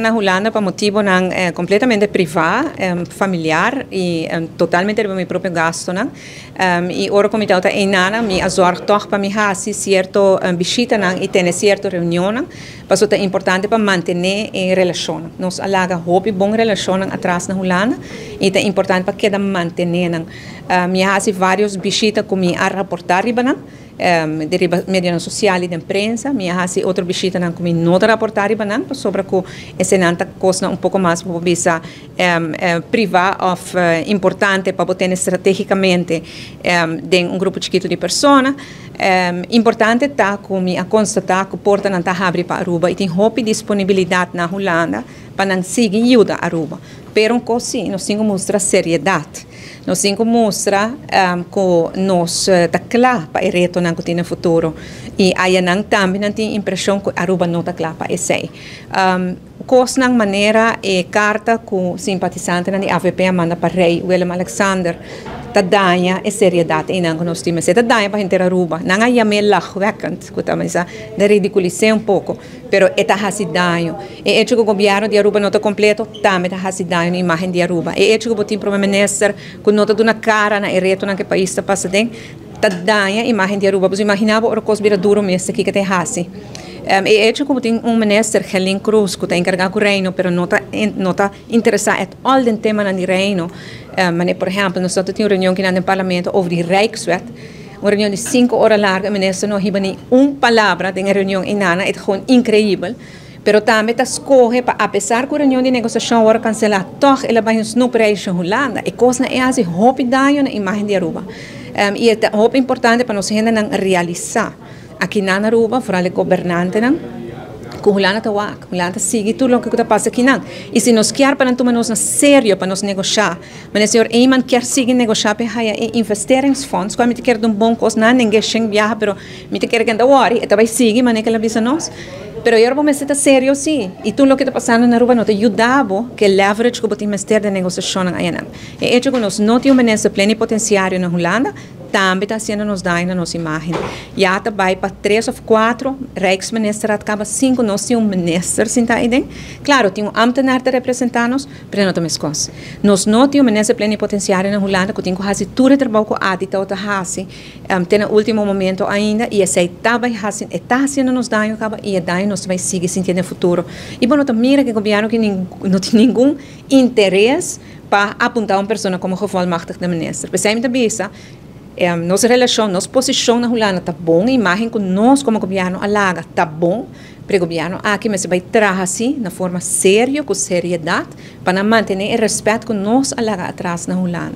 Na Hulanda pa motibonan completamente priva, familiar y totalmente riba mi propio gastonan. Y ora cu mi tabata eynan, mi a zorg toch pa mi haci cierto bishitanan y tene cierto reunionnan, pasobra ta importante pa mantene e relacion. Nos a laga hopi bon relacionnan atras na Hulanda y ta importante pa keda mantene nan. Mi a haci varios bishita cu mi a raporta riba nan di riba medionan social y den prensa. Mi a haci otro bishitanan cu mi no ta raporta riba nan, pasobra cu eseinan ta cosnan un poco mas, bo bisa, priva of importante pa bo tene strategicamente den un grupo chikito di persona. Importante ta cu mi a constata cu portanan ta habri pa Aruba y tin hopi disponibilidad na Hulanda pa nan sigui yuda Aruba. Pero un cos si, nos tin cu mustra seriedad. Nos tin cu mustra cu nos ta cla pa e retonan cu tin den futuro. Y ayanan tambe nan tin impresion cu Aruba no ta cla pa esey. Cosnan manera e carta cu simpatisantenan di AVP a manda pa Rey Willem Alexander ta daña e seriedad eynan cu nos tin. Mester ta daña pa henter Aruba. Nan a yam'é lachwekkend, cu ta misa de ridiculis'é un poco, pero e ta haci daño. E hecho cu gobierno di Aruba no ta completo tambe ta haci daño na imagen di Aruba. E hecho cu bo tin prome minister cu no ta duna cara na e retonan cu e pais ta pasa den, ta daña imagen di Aruba. Bo imagina bo ora cos bira duro mes kico ta haci. E hecho cu bo tin un minister, Gerlien Croes, cu ta encarga cu Reino, pero no ta interesa at all den temanan di Reino. Maar, por ehempel, nos tin un reunion aki den parlamento over di Rijkswet. Un reunion di 5 ora largo, e minister no hiba ni un palabra den e reunion eynan, e ta gewoon increibel. Pero tambe ta scoge pa, apesar cu e reunion di negociacion a wordo cancela, toch el a bay un snoepreisje Hulanda. E cosnan ey ta haci hopi daño na imagen di Aruba. Y ta hopi importante pa nos hendenan realisa. Aki na Aruba, vooral e gobernantenan, cu Hulanda ta wak, Hulanda sigui tur loke ta pasa akinan. Y si nos kier pa nan tuma nos na serio pa nos negosha, maar señor Eman kier sigui negosha pa haya e investeringsfonds, cu mi kier un bon cos na ninguém shen viaja, pero mi kier que worry, e ta bay sigui, maar cu el a bisa nos. Pero eu vou ta serio si. Y tur loke ta pasando na Aruba no ta yuda bo cu leverage cu bo tin mester di negociacion eynan. E hecho cu nos no tin un minister plenipotenciario na Hulanda, tambe ta haciendo nos daño na nos imagen. Ya ta bay pa tres of cuatro Rijksminister a caba cinco, nos tin un minister sinta ey. Claro, tin un ambtenaar ta representa nos, pero no ta mescos. Nos no tin un minister plenipotenciario na Hulanda cu tin cu haci tur e trabou cu Adi ta haci te na ultimo momento ainda y esey ta bay haci, ta haciendo nos daño caba y e daño nos bay sigui sinti den futuro. Y bueno, mira cu e gobierno cu no tin ningun interes pa apunta un persona como gevolmachtigde minister. Pesey mi bisa, nos relacion, nos posicion na Hulanda ta bon, imagen cu nos como gobierno a laga ta bon, pero e gobierno aki mester bay traha asina, na forma serio, cu seriedad, pa mantene e respet cu nos a laga atras na Hulanda.